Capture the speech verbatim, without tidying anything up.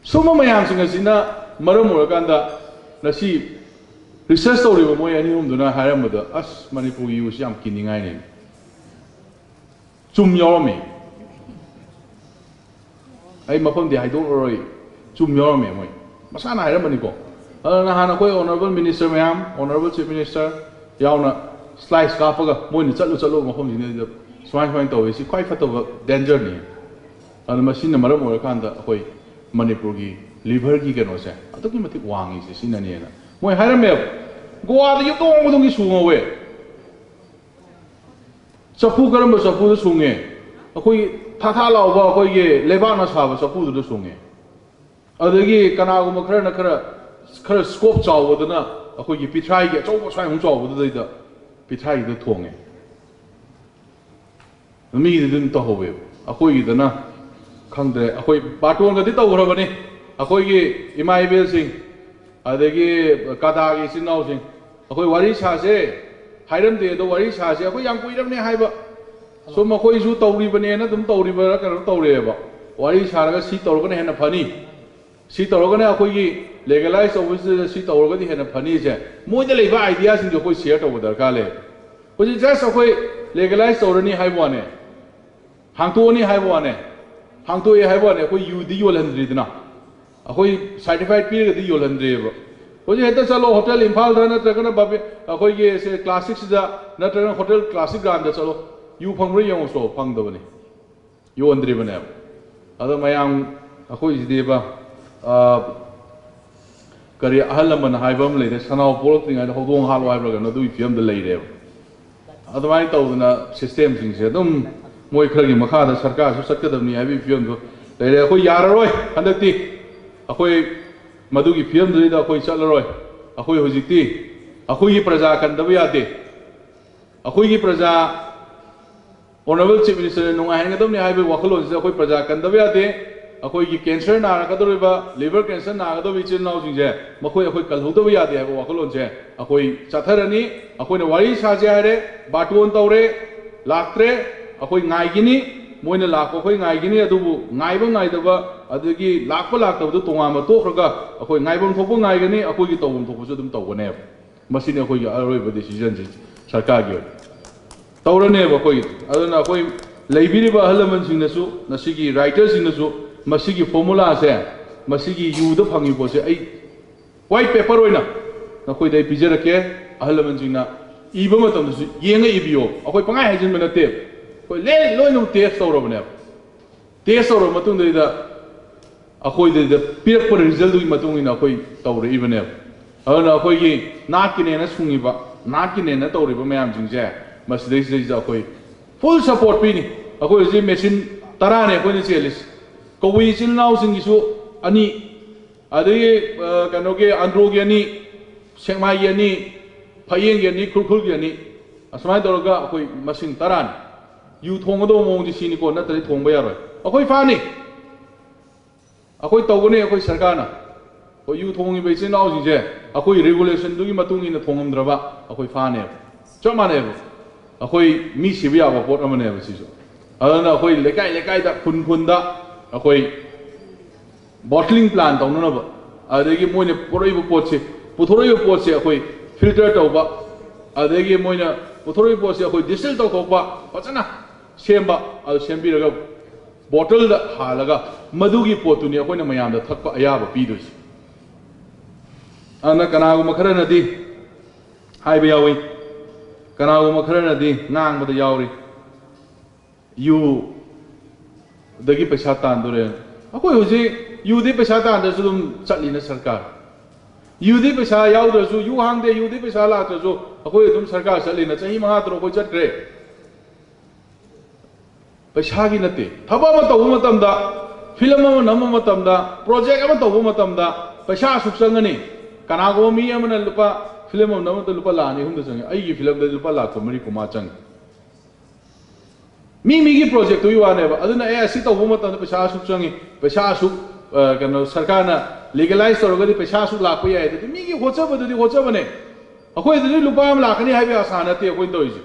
ꯁꯨꯝꯕ ꯃꯌꯥꯝꯁꯤꯡ ꯑꯁꯤꯅ ꯃꯔꯝ ꯑꯣꯏꯔꯀꯥꯟꯗ ꯉꯁꯤ ꯔꯤꯁꯔꯁ ꯇꯧꯔꯤꯕ ꯃꯣꯏ ꯑꯅꯤ ꯑꯍꯨꯝꯗꯨꯅ ꯍꯥꯏꯔꯝꯕꯗ, ꯑꯁ, ꯃꯅꯤꯄꯨꯔꯒꯤ ꯌꯨꯁꯤ ꯌꯥꯝ ꯀꯤꯅꯤꯡꯉꯥꯏꯅꯦ꯫ ꯆꯨꯝ ꯌꯥꯎꯔꯝꯃꯦ꯫ ꯑꯩ ꯃꯐꯝꯗꯤ ꯍꯥꯏꯗꯣꯛꯂꯔꯣꯏ꯫ ꯆꯨꯝ ꯌꯥꯎꯔꯝꯃꯦ ꯃꯣꯏ꯫ ꯃꯁꯥꯅ ꯍꯥꯏꯔꯝꯕꯅꯤꯀꯣ꯫ ꯑꯗꯨꯅ ꯅꯍꯥꯟ ꯑꯩꯈꯣꯏ honourable minister ꯃꯌꯥꯝ, honourable chief minister ꯌꯥꯎꯅ slides ꯀꯥꯞꯄꯒ ꯃꯣꯏꯅ ꯆꯠꯂꯨ ꯆꯠꯂꯨ ꯃꯐꯝꯁꯤꯡꯗꯨꯗ ꯁꯨꯃꯥꯏ ꯁꯨꯃꯥꯏꯅ ꯇꯧꯋꯤ, ꯁꯤ ꯈ꯭ꯋꯥꯏ ꯐꯠꯇꯕ dangerꯅꯤ꯫ ꯑꯗꯨꯅ ꯃꯁꯤꯅ ꯃꯔꯝ ꯑꯣꯏꯔꯀꯥꯟꯗ ꯑꯩꯈꯣꯏ ꯃꯅꯤꯄꯨꯔꯒꯤ liverꯒꯤ ꯀꯩꯅꯣꯁꯦ ꯑꯗꯨꯛꯀꯤ ꯃꯇꯤꯛ ꯋꯥꯡꯉꯤꯁꯦ ꯁꯤꯅꯅꯦꯅ ꯃꯣꯏ ꯍꯥꯏꯔꯝꯃꯦꯕ꯫ ꯒꯣꯋꯥꯗ ꯌꯨꯝꯊꯣꯡ ꯈꯨꯗꯤꯡꯒꯤ ꯁꯨ ꯉꯧꯋꯦ꯫ ꯆꯐꯨ ꯀꯔꯝꯕ ꯆꯐꯨꯗ ꯁꯨꯡꯉꯦ? ꯑꯩꯈꯣꯏꯒꯤ ꯊꯥ ꯊꯥ ꯂꯥꯎꯕ ꯑꯩꯈꯣꯏꯒꯤ ꯂꯩꯕꯥꯛꯅ ꯁꯥꯕ ꯆꯐꯨꯗꯨꯗ ꯁꯨꯡꯉꯦ꯫ ꯑꯗꯒꯤ ꯀꯅꯥꯒꯨꯝꯕ ꯈꯔꯅ ꯈꯔ, ꯈꯔ scope ꯆꯥꯎꯕꯗꯅ ꯑꯩꯈꯣꯏꯒꯤ ꯄꯤꯊ꯭ꯔꯥꯏꯒꯤ ꯑꯆꯧꯕ ꯁ꯭ꯋꯥꯏꯃꯨꯛ ꯆꯥꯎꯕꯗꯨꯗꯩꯗ ꯄꯤꯊ꯭ꯔꯥꯏꯒꯤꯗ ꯊꯣꯡꯉꯦ꯫ ꯃꯤꯒꯤꯗꯤ ꯑꯗꯨꯝ ꯇꯧꯍꯧꯋꯦꯕ꯫ ꯑꯩꯈꯣꯏꯒꯤꯗꯅ ꯈꯪꯗ꯭ꯔꯦ꯫ ꯑꯩꯈꯣꯏ ꯕꯥꯔꯇꯣꯟꯒꯗꯤ ꯇꯧꯈ꯭ꯔꯕꯅꯤ꯫ ꯑꯩꯈꯣꯏꯒꯤ ꯏꯃꯥ ꯏꯕꯦꯜꯁꯤꯡ, ꯑꯗꯒꯤ ꯀꯗꯥꯒꯤ ꯏꯆꯤꯟ ꯏꯅꯥꯎꯁꯤꯡ, ꯑꯩꯈꯣꯏ ꯋꯥꯔꯤ ꯁꯥꯁꯦ ꯍꯥꯏꯔꯝꯗꯦ, ꯑꯗꯣ ꯋꯥꯔꯤ ꯁꯥꯁꯦ꯫ ꯑꯩꯈꯣꯏ ꯌꯥꯝ ꯀꯨꯏꯔꯕꯅꯦ ꯍꯥꯏꯕ꯫ ꯁꯨꯝ ꯑꯩꯈꯣꯏꯁꯨ ꯇꯧꯔꯤꯕꯅꯦꯅ ꯑꯗꯨꯝ ꯇꯧꯔꯤꯕꯔꯥ ꯀꯩꯅꯣ ꯇꯧꯔꯦꯕ꯫ ꯋꯥꯔꯤ ꯁꯥꯔꯒ ꯁꯤ ꯇꯧꯔꯒꯅ ꯍꯦꯟꯅ ꯐꯅꯤ, ꯁꯤ ꯇꯧꯔꯒꯅ ꯑꯩꯈꯣꯏꯒꯤ legalize ꯇꯧꯕꯁꯤꯗ ꯁꯤ ꯇꯧꯔꯒꯗꯤ ꯍꯦꯟꯅ ꯐꯅꯤꯁꯦ ꯃꯣꯏꯗ ꯂꯩꯕ ideaꯁꯤꯡꯁꯦ ꯑꯩꯈꯣꯏ share ꯇꯧꯕ ꯗꯔꯀꯥꯔ ꯂꯩ꯫ ꯍꯧꯖꯤꯛ just ꯑꯩꯈꯣꯏ legalize ꯇꯧꯔꯅꯤ ꯍꯥꯏꯕ ꯋꯥꯅꯦ, ꯍꯥꯡꯇꯣꯛꯑꯅꯤ ꯍꯥꯏꯕ ꯋꯥꯅꯦ, ꯍꯥꯡꯇꯣꯛꯑꯦ ꯍꯥꯏꯕ ꯋꯥꯅꯦ, ꯑꯩꯈꯣꯏ ꯌꯨꯗꯤ ꯌꯣꯜꯍꯟꯗ꯭ꯔꯤꯗꯅ꯫ ꯑꯩꯈꯣꯏ certified ꯄꯤꯔꯒꯗꯤ ꯌꯣꯜꯍꯟꯗ꯭ꯔꯤꯑꯕ꯫ ꯍꯧꯖꯤꯛ ꯍꯦꯛꯇ ꯆꯠꯂꯣ, ꯍꯣꯇꯦꯜ ꯏꯝꯐꯥꯜꯗ ꯅꯠꯇ꯭ꯔꯒꯅ ꯕꯥꯕꯤ-, ꯑꯩꯈꯣꯏꯒꯤ ꯁꯦ classic ꯁꯤꯗ ꯅꯠꯇ꯭ꯔꯒꯅ ꯍꯣꯇꯦꯜ classic ꯒ꯭ꯔꯥꯟꯗ ꯆꯠꯂꯣ, ꯌꯨ ꯐꯪꯕ꯭ꯔꯥ ꯌꯦꯡꯉꯨ ꯆꯣ, ꯐꯪꯗꯕꯅꯤ, ꯌꯣꯟꯗ꯭ꯔꯤꯕꯅꯦꯕ꯫ ꯑꯗꯣ ꯃꯌꯥꯝ ꯑꯩꯈꯣꯏꯁꯤꯗꯤꯕ, ꯑ, ꯀꯔꯤ ꯑꯍꯜ ꯂꯃꯟ ꯍꯥꯏꯕ ꯑꯃ ꯂꯩꯔꯦ, "ꯁꯅꯥꯎ ꯄꯣꯛꯂꯛꯇ꯭ꯔꯤꯉꯩꯗ ꯍꯧꯗꯣꯡ ꯍꯥꯠꯂꯣ" ꯍꯥꯏꯕ꯭ꯔꯥ ꯀꯩꯅꯣ, ꯑꯗꯨꯒꯤ ꯐꯤꯕꯝꯗ ꯂꯩꯔꯦꯕ꯫ ꯑꯗꯨꯃꯥꯏꯅ ꯇꯧꯗꯅ system ꯁꯤꯡꯁꯦ ꯑꯗꯨꯝ ꯃꯣꯏ ꯈꯔꯒꯤ ꯃꯈꯥꯗ ꯁꯔꯀꯥꯔꯁꯨ ꯆꯠꯀꯗꯕꯅꯤ ꯍꯥꯏꯕꯒꯤ ꯐꯤꯕꯝꯗꯣ ꯂꯩꯔꯦ꯫ ꯑꯩꯈꯣꯏ ꯌꯥꯔꯔꯣꯏ ꯍꯟꯗꯛꯇꯤ꯫ ꯑꯩꯈꯣꯏ ꯃꯗꯨꯒꯤ ꯐꯤꯕꯝꯗꯨꯗꯩꯗ ꯑꯩꯈꯣꯏ ꯆꯠꯂꯔꯣꯏ꯫ ꯑꯩꯈꯣꯏ ꯍꯧꯖꯤꯛꯇꯤ ꯑꯩꯈꯣꯏꯒꯤ ꯄ꯭ꯔꯖꯥ ꯀꯟꯗꯕ ꯌꯥꯗꯦ꯫ ꯑꯩꯈꯣꯏꯒꯤ ꯄ꯭ꯔꯖꯥ, honourable chief minister ꯅ ꯅꯨꯡꯉꯥꯏꯍꯟꯒꯗꯕꯅꯤ ꯍꯥꯏꯕꯒꯤ ꯋꯥꯈꯜꯂꯣꯟꯁꯤꯗ ꯑꯩꯈꯣꯏ ꯄ꯭ꯔꯖꯥ ꯀꯟꯗꯕ ꯌꯥꯗꯦ꯫ ꯑꯩꯈꯣꯏꯒꯤ cancer ꯅꯥꯔꯛꯀꯗꯧꯔꯤꯕ, liver cancer ꯅꯥꯒꯗꯧꯔꯤꯕ ꯏꯆꯤꯜ ꯏꯅꯥꯎꯁꯤꯡꯁꯦ ꯃꯈꯣꯏ ꯑꯩꯈꯣꯏ ꯀꯜꯍꯧꯗꯕ ꯌꯥꯗꯦ ꯍꯥꯏꯕ ꯋꯥꯈꯜꯂꯣꯟꯁꯦ ꯑꯩꯈꯣꯏ ꯆꯠꯊꯔꯅꯤ꯫ ꯑꯩꯈꯣꯏꯅ ꯋꯥꯔꯤ ꯁꯥꯁꯦ ꯍꯥꯏꯔꯦ, ꯕꯥꯔꯇꯣꯟ ꯇꯧꯔꯦ, ꯂꯥꯛꯇ꯭ꯔꯦ, ꯑꯩꯈꯣꯏ ꯉꯥꯏꯈꯤꯅꯤ꯫ ꯃꯣꯏꯅ ꯂꯥꯛꯄ ꯑꯩꯈꯣꯏ ꯉꯥꯏꯒꯅꯤ, ꯑꯗꯨꯕꯨ ꯉꯥꯏꯕ ꯉꯥꯏꯗꯕ, ꯑꯗꯒꯤ ꯂꯥꯛꯄ ꯂꯥꯛꯇꯕꯗꯨ ꯇꯣꯉꯥꯟꯕ ꯇꯣꯛꯈ꯭ꯔꯒ, ꯑꯩꯈꯣꯏ ꯉꯥꯏꯐꯝ ꯊꯣꯛꯄ ꯉꯥꯏꯒꯅꯤ, ꯑꯩꯈꯣꯏꯒꯤ ꯇꯧꯐꯝ ꯊꯣꯛꯄꯁꯨ ꯑꯗꯨꯝ ꯇꯧꯒꯅꯦꯕ꯫ ꯃꯁꯤꯅꯤ ꯑꯩꯈꯣꯏꯒꯤ ꯑꯔꯣꯏꯕ decision ꯁꯤ ꯁꯔꯀꯥꯔꯒꯤ ꯑꯣꯏꯅ ꯇꯧꯔꯅꯦꯕ ꯑꯩꯈꯣꯏꯒꯤꯗꯤ꯫ ꯑꯗꯨꯅ ꯑꯩꯈꯣꯏ ꯂꯩꯕꯤꯔꯤꯕ ꯑꯍꯜ ꯂꯃꯟꯁꯤꯡꯅꯁꯨ, ꯉꯁꯤꯒꯤ writer ꯁꯤꯡꯅꯁꯨ ꯃꯁꯤꯒꯤ formula ꯁꯦ, ꯃꯁꯤꯒꯤ ꯌꯨꯗ ꯐꯪꯉꯤꯕ ꯄꯣꯠꯁꯦ ꯑꯩ white paper ꯑꯣꯏꯅ ꯅꯈꯣꯏꯗ ꯑꯩ ꯄꯤꯖꯔꯛꯀꯦ꯫ ꯑꯍꯜ ꯂꯃꯟꯁꯤꯡꯅ ꯏꯕ ꯃꯇꯝꯗꯁꯨ ꯌꯦꯡꯉ ꯏꯕꯤꯌꯣ꯫ ꯑꯩꯈꯣꯏ ꯄꯪꯍꯥꯏ ꯍꯥꯏꯖꯤꯟꯕ ꯅꯠꯇꯦ, ꯑꯩꯈꯣꯏ ꯂꯦ-, ꯂꯣꯏꯅꯃꯛ test ꯇꯧꯔꯕꯅꯦꯕ꯫ Test ꯇꯧꯔꯕ ꯃꯇꯨꯡꯗꯩꯗ ꯑꯩꯈꯣꯏꯗꯩꯗ ꯄꯤꯔꯛꯄ result ꯇꯨꯒꯤ ꯃꯇꯨꯡ ꯏꯟꯅ ꯑꯩꯈꯣꯏ ꯇꯧꯔꯛꯏꯕꯅꯦꯕ꯫ ꯑꯗꯨꯅ ꯑꯩꯈꯣꯏꯒꯤ ꯅꯥꯠꯀꯤꯅꯦꯅ ꯁꯨꯡꯉꯤꯕ, ꯅꯥꯠꯀꯤꯅꯦꯅ ꯇꯧꯔꯤꯕ ꯃꯌꯥꯝꯁꯤꯡꯁꯦ, ꯃꯁꯤꯗꯩꯁꯤꯗꯩꯁꯤꯗ ꯑꯩꯈꯣꯏ full support ꯄꯤꯅꯤ꯫ ꯑꯩꯈꯣꯏ ꯍꯧꯖꯤꯛ machine ꯇꯔꯥꯅꯦ ꯑꯩꯈꯣꯏꯅ ꯆꯦꯜꯂꯤꯁꯦ꯫ ꯀꯕꯨꯏ ꯏꯆꯤꯜ ꯏꯅꯥꯎꯁꯤꯡꯒꯤꯁꯨ ꯑꯅꯤ, ꯑꯗꯒꯤ, ꯑ, ꯀꯩꯅꯣꯒꯤ, ꯑꯟꯗ꯭ꯔꯣꯒꯤ ꯑꯅꯤ, ꯁꯦꯛꯃꯥꯏꯒꯤ ꯑꯅꯤ, ꯐꯌꯦꯡꯒꯤ ꯑꯅꯤ, ꯈꯨꯔꯈꯨꯜꯒꯤ ꯑꯅꯤ, ꯑꯁꯨꯃꯥꯏꯅ ꯇꯧꯔꯒ ꯑꯩꯈꯣꯏ ꯃꯁꯤꯡ ꯇꯔꯥꯅꯤ꯫ ꯌꯨ ꯊꯣꯡꯒꯗꯧꯕ ꯃꯑꯣꯡꯗꯤ ꯁꯤꯅꯤꯀꯣ, ꯅꯠꯇ꯭ꯔꯗꯤ ꯊꯣꯡꯕ ꯌꯥꯔꯣꯏ꯫ ꯑꯩꯈꯣꯏ ꯐꯥꯅꯤ, ꯑꯩꯈꯣꯏ ꯇꯧꯒꯅꯤ, ꯑꯩꯈꯣꯏ ꯁꯔꯀꯥꯔꯅ꯫ ꯑꯩꯈꯣꯏ ꯌꯨ ꯊꯣꯡꯉꯤꯕ ꯏꯆꯤꯜ ꯏꯅꯥꯎꯁꯤꯡꯁꯦ ꯑꯩꯈꯣꯏ regulation ꯗꯨꯒꯤ ꯃꯇꯨꯡ ꯏꯟꯅ ꯊꯣꯡꯉꯝꯗ꯭ꯔꯕ ꯑꯩꯈꯣꯏ ꯐꯥꯅꯦꯕ꯫ ꯆꯞ ꯃꯥꯟꯅꯩꯕ꯫ ꯑꯩꯈꯣꯏ ꯃꯤ ꯁꯤꯕ ꯌꯥꯕ ꯄꯣꯠ ꯑꯃꯅꯦꯕ ꯁꯤꯁꯨ꯫ ꯑꯗꯨꯅ ꯑꯩꯈꯣꯏ ꯂꯩꯀꯥꯏ ꯂꯩꯀꯥꯏꯗ, ꯈꯨꯟ ꯈꯨꯟꯗ ꯑꯩꯈꯣꯏ bottling plant ꯇꯧꯅꯅꯕ, ꯑꯗꯒꯤ ꯃꯣꯏꯅ ꯄꯨꯔꯛꯏꯕ ꯄꯣꯠꯁꯦ, ꯄꯨꯊꯣꯔꯛꯏꯕ ꯄꯣꯠꯁꯦ ꯑꯩꯈꯣꯏ filter ꯇꯧꯕ, ꯑꯗꯒꯤ ꯃꯣꯏꯅ ꯄꯨꯊꯣꯔꯛꯏꯕ ꯄꯣꯠꯁꯦ ꯑꯩꯈꯣꯏ distill ꯇꯧꯊꯣꯛꯄ, ꯐꯖꯅ ꯁꯦꯝꯕ, ꯑꯗꯨ ꯁꯦꯝꯕꯤꯔꯒ bottle ꯗ ꯍꯥꯜꯂꯒ ꯃꯗꯨꯒꯤ ꯄꯣꯠꯇꯨꯅꯤ ꯑꯩꯈꯣꯏꯅ ꯃꯌꯥꯝꯗ ꯊꯛꯄ ꯑꯌꯥꯕ ꯄꯤꯗꯣꯏꯁꯦ꯫ ꯑꯗꯨꯅ ꯀꯅꯥꯒꯨꯝꯕ ꯈꯔꯅꯗꯤ ꯍꯥꯏꯕ ꯌꯥꯎꯏ, ꯀꯅꯥꯒꯨꯝꯕ ꯈꯔꯅꯗꯤ ꯉꯥꯡꯕꯗ ꯌꯥꯎꯔꯤ, ꯌꯨꯗꯒꯤ ꯄꯩꯁꯥ ꯇꯥꯟꯗꯣꯔꯦ꯫ ꯑꯩꯈꯣꯏ ꯍꯧꯖꯤꯛ ꯌꯨꯗꯤ ꯄꯩꯁꯥ ꯇꯥꯟꯗ꯭ꯔꯁꯨ ꯑꯗꯨꯝ ꯆꯠꯂꯤꯅ ꯁꯔꯀꯥꯔ꯫ ꯌꯨꯗꯤ ꯄꯩꯁꯥ ꯌꯥꯎꯗ꯭ꯔꯁꯨ, ꯌꯨ ꯍꯥꯡꯗꯦ, ꯌꯨꯗꯤ ꯄꯩꯁꯥ ꯂꯥꯛꯇ꯭ꯔꯁꯨ ꯑꯩꯈꯣꯏ ꯑꯗꯨꯝ ꯁꯔꯀꯥꯔ ꯆꯠꯂꯤꯅ, ꯆꯍꯤ ꯃꯉꯥ ꯇꯔꯨꯛ ꯑꯩꯈꯣꯏ ꯆꯠꯈ꯭ꯔꯦ꯫ ꯄꯩꯁꯥꯒꯤ ꯅꯠꯇꯦ꯫ ꯊꯕꯛ ꯑꯃ ꯇꯧꯕ ꯃꯇꯝꯗ, film ꯑꯃ ꯅꯝꯕ ꯃꯇꯝꯗ, project ꯑꯃ ꯇꯧꯕ ꯃꯇꯝꯗ ꯄꯩꯁꯥ ꯑꯁꯨꯛ ꯆꯪꯒꯅꯤ꯫ ꯀꯅꯥꯒꯨꯝꯕ ꯃꯤ ꯑꯃꯅ ꯂꯨꯄꯥ, film ꯑꯃ ꯅꯝꯕꯗ ꯂꯨꯄꯥ ꯂꯥꯈ ꯑꯅꯤ ꯑꯍꯨꯝꯗ ꯆꯪꯉꯤ, ꯑꯩꯒꯤ film ꯗꯗꯤ ꯂꯨꯄꯥ ꯂꯥꯈ ꯀꯨꯟꯃꯔꯤ ꯀꯨꯟꯃꯉꯥ ꯆꯪꯉꯤ꯫ ꯃꯤ ꯃꯤꯒꯤ project ꯇꯨꯒꯤ ꯋꯥꯅꯦꯕ꯫ ꯑꯗꯨꯅ ꯑꯦ, ꯑꯁꯤ ꯇꯧꯕ ꯃꯇꯝꯗ ꯄꯩꯁꯥ ꯑꯁꯨꯛ ꯆꯪꯉꯤ, ꯄꯩꯁꯥ ꯑꯁꯨꯛ, ꯑ, ꯀꯩꯅꯣ, ꯁꯔꯀꯥꯔꯅ legalize ꯇꯧꯔꯒꯗꯤ ꯄꯩꯁꯥ ꯑꯁꯨꯛ ꯂꯥꯛꯄ ꯌꯥꯏ꯫ ꯑꯗꯨꯗꯤ ꯃꯤꯒꯤ ꯍꯣꯠꯆꯕꯗꯨꯗꯤ ꯍꯣꯠꯆꯕꯅꯦ꯫ ꯑꯩꯈꯣꯏꯗꯗꯤ ꯂꯨꯄꯥ ꯑꯃ ꯂꯥꯛꯀꯅꯤ ꯍꯥꯏꯕꯒꯤ ꯑꯁꯥ ꯅꯠꯇꯦ ꯑꯩꯈꯣꯏꯅ ꯇꯧꯔꯤꯁꯦ꯫